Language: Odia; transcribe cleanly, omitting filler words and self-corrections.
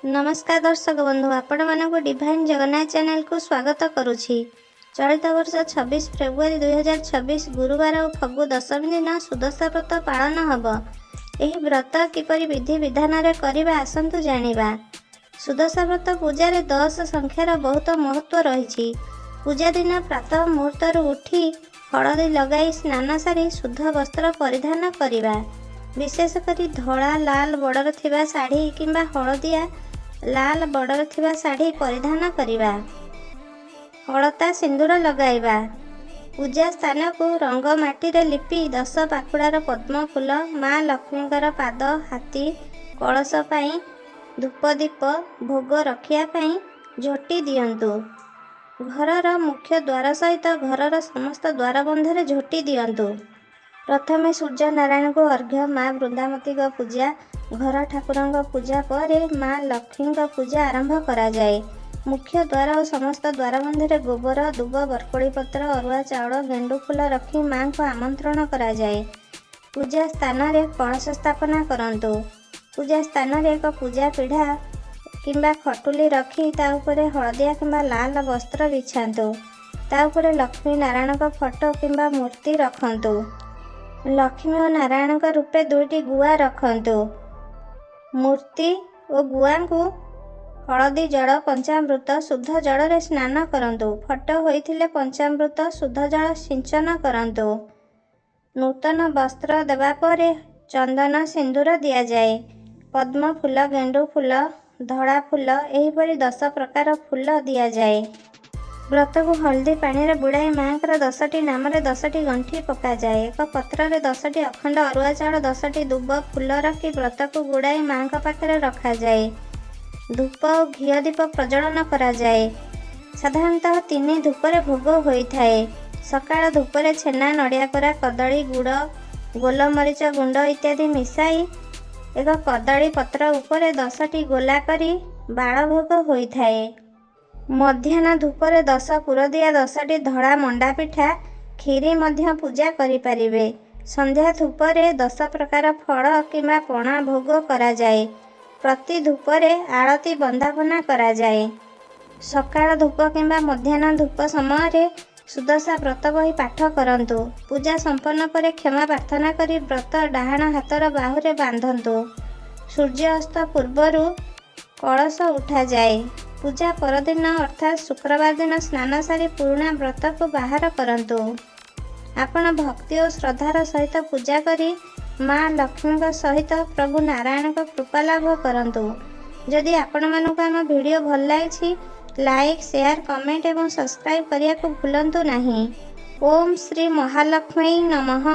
ନମସ୍କାର ଦର୍ଶକ ବନ୍ଧୁ, ଆପଣମାନଙ୍କୁ ଡିଭାଇନ୍ ଜଗନ୍ନାଥ ଚ୍ୟାନେଲକୁ ସ୍ୱାଗତ କରୁଛି। ଚଳିତ ବର୍ଷ 26 ଫେବୃଆରୀ 2026 ଗୁରୁବାର ଓ ଫଗୁ ଦଶମୀ ଦିନ ସୁଦଶା ବ୍ରତ ପାଳନ ହେବ। ଏହି ବ୍ରତ କିପରି ବିଧି ବିଧାନରେ କରିବା, ଆସନ୍ତୁ ଜାଣିବା। ସୁଦଶା ବ୍ରତ ପୂଜାରେ 10 ସଂଖ୍ୟାର ବହୁତ ମହତ୍ତ୍ୱ ରହିଛି। ପୂଜା ଦିନ ପ୍ରାତଃ ମୁହୂର୍ତ୍ତରୁ ଉଠି ହଳଦୀ ଲଗାଇ ସ୍ନାନ ସାରି ଶୁଦ୍ଧ ବସ୍ତ୍ର ପରିଧାନ କରିବା। ବିଶେଷ କରି ଧଳା ଲାଲ ବର୍ଡ଼ର ଥିବା ଶାଢ଼ୀ କିମ୍ବା ହଳଦିଆ ଲାଲ ବର୍ଡ଼ର ଥିବା ଶାଢ଼ୀ ପରିଧାନ କରିବା। ଅଳତା ସିନ୍ଦୁର ଲଗାଇବା। ପୂଜା ସ୍ଥାନକୁ ରଙ୍ଗ ମାଟିରେ ଲିପି 10 ପାଖୁଡ଼ାର ପଦ୍ମ ଫୁଲ, ମା ଲକ୍ଷ୍ମୀଙ୍କର ପାଦ, ହାତୀ, କଳସ ପାଇଁ ଧୂପ, ଦୀପ, ଭୋଗ ରଖିବା ପାଇଁ ଝୋଟି ଦିଅନ୍ତୁ। ଘରର ମୁଖ୍ୟ ଦ୍ୱାର ସହିତ ଘରର ସମସ୍ତ ଦ୍ୱାରବନ୍ଧରେ ଝୋଟି ଦିଅନ୍ତୁ। ପ୍ରଥମେ ସୂର୍ଯ୍ୟ ନାରାୟଣଙ୍କୁ ଅର୍ଘ୍ୟ, ମା ବୃନ୍ଦାବତୀଙ୍କ ପୂଜା, ଘର ଠାକୁରଙ୍କ ପୂଜା ପରେ ମା ଲକ୍ଷ୍ମୀଙ୍କ ପୂଜା ଆରମ୍ଭ କରାଯାଏ। ମୁଖ୍ୟ ଦ୍ୱାର ଓ ସମସ୍ତ ଦ୍ୱାରବନ୍ଧରେ ଗୋବର, ଦୁବ, ବରକୋଳି ପତ୍ର, ଅରୁଆ ଚାଉଳ, ଗେଣ୍ଡୁ ଫୁଲ ରଖି ମାଙ୍କୁ ଆମନ୍ତ୍ରଣ କରାଯାଏ। ପୂଜା ସ୍ଥାନରେ କଳସ ସ୍ଥାପନା କରନ୍ତୁ। ପୂଜା ସ୍ଥାନରେ ଏକ ପୂଜା ପିଢ଼ା କିମ୍ବା ଖଟୁଲି ରଖି ତା ଉପରେ ହଳଦିଆ କିମ୍ବା ଲାଲ ବସ୍ତ୍ର ବିଛାନ୍ତୁ। ତା ଉପରେ ଲକ୍ଷ୍ମୀ ନାରାୟଣଙ୍କ ଫଟୋ କିମ୍ବା ମୂର୍ତ୍ତି ରଖନ୍ତୁ। ଲକ୍ଷ୍ମୀ ଓ ନାରାୟଣଙ୍କ ରୂପେ ଦୁଇଟି ଗୁଆ ରଖନ୍ତୁ। ମୂର୍ତ୍ତି ଓ ଗୁଆଙ୍କୁ ହଳଦୀ ଜଳ, ପଞ୍ଚାମୃତ, ଶୁଦ୍ଧ ଜଳରେ ସ୍ନାନ କରନ୍ତୁ। ଫଟୋ ହୋଇଥିଲେ ପଞ୍ଚାମୃତ, ଶୁଦ୍ଧ ଜଳ ସିଞ୍ଚନ କରନ୍ତୁ। ନୂତନ ବସ୍ତ୍ର ଦେବା ପରେ ଚନ୍ଦନ ସିନ୍ଦୁର ଦିଆଯାଏ। ପଦ୍ମ ଫୁଲ, ଗେଣ୍ଡୁ ଫୁଲ, ଧଳା ଫୁଲ, ଏହିପରି 10 ପ୍ରକାର ଫୁଲ ଦିଆଯାଏ। ବ୍ରତକୁ ହଳଦୀ ପାଣିରେ ବୁଡ଼ାଇ ମାଙ୍କର 10ଟି ନାମରେ 10ଟି ଗଣ୍ଠି ପକାଯାଏ। ଏକ ପତ୍ରରେ 10ଟି ଅଖଣ୍ଡ ଅରୁଆ ଚାଉଳ, 10ଟି ଦୁବ ଫୁଲ ରଖି ବ୍ରତକୁ ଗୁଡ଼ାଇ ମାଙ୍କ ପାଖରେ ରଖାଯାଏ। ଧୂପ ଓ ଘିଅ ଦୀପ ପ୍ରଜ୍ୱଳନ କରାଯାଏ। ସାଧାରଣତଃ ତିନି ଧୂପରେ ଭୋଗ ହୋଇଥାଏ। ସକାଳ ଧୂପରେ ଛେନା, ନଡ଼ିଆ କୋରା, କଦଳୀ, ଗୁଡ଼, ଗୋଲମରିଚ ଗୁଣ୍ଡ ଇତ୍ୟାଦି ମିଶାଇ ଏକ କଦଳୀ ପତ୍ର ଉପରେ 10ଟି ଗୋଲା କରି ବାଳଭୋଗ ହୋଇଥାଏ। ମଧ୍ୟାହ୍ନ ଧୂପରେ 10 ପୁରଦିଆ 10ଟି ଧଳା ମଣ୍ଡା ପିଠା, କ୍ଷୀରି ମଧ୍ୟ ପୂଜା କରିପାରିବେ। ସନ୍ଧ୍ୟା ଧୂପରେ 10 ପ୍ରକାର ଫଳ କିମ୍ବା ପଣା ଭୋଗ କରାଯାଏ। ପ୍ରତି ଧୂପରେ ଆଳତି ବନ୍ଦାପନା କରାଯାଏ। ସକାଳ ଧୂପ କିମ୍ବା ମଧ୍ୟାହ୍ନ ଧୂପ ସମୟରେ ସୁଦଶା ବ୍ରତ ବହି ପାଠ କରନ୍ତୁ। ପୂଜା ସମ୍ପନ୍ନ ପରେ କ୍ଷମା ପ୍ରାର୍ଥନା କରି ବ୍ରତ ଡାହାଣ ହାତର ବାହୁରେ ବାନ୍ଧନ୍ତୁ। ସୂର୍ଯ୍ୟାସ୍ତ ପୂର୍ବରୁ କଳସ ଉଠାଯାଏ। ପୂଜା ପରଦିନ ଅର୍ଥାତ୍ ଶୁକ୍ରବାର ଦିନ ସ୍ନାନ ସାରି ପୁରୁଣା ବ୍ରତକୁ ବାହାର କରନ୍ତୁ। ଆପଣ ଭକ୍ତି ଓ ଶ୍ରଦ୍ଧାର ସହିତ ପୂଜା କରି ମା ଲକ୍ଷ୍ମୀଙ୍କ ସହିତ ପ୍ରଭୁ ନାରାୟଣଙ୍କ କୃପା ଲାଭ କରନ୍ତୁ। ଯଦି ଆପଣମାନଙ୍କୁ ଆମ ଭିଡ଼ିଓ ଭଲ ଲାଗିଛି, ଲାଇକ୍, ସେୟାର, କମେଣ୍ଟ ଏବଂ ସବସ୍କ୍ରାଇବ୍ କରିବାକୁ ଭୁଲନ୍ତୁ ନାହିଁ। ଓମ୍ ଶ୍ରୀ ମହାଲକ୍ଷ୍ମୀ ନମଃ।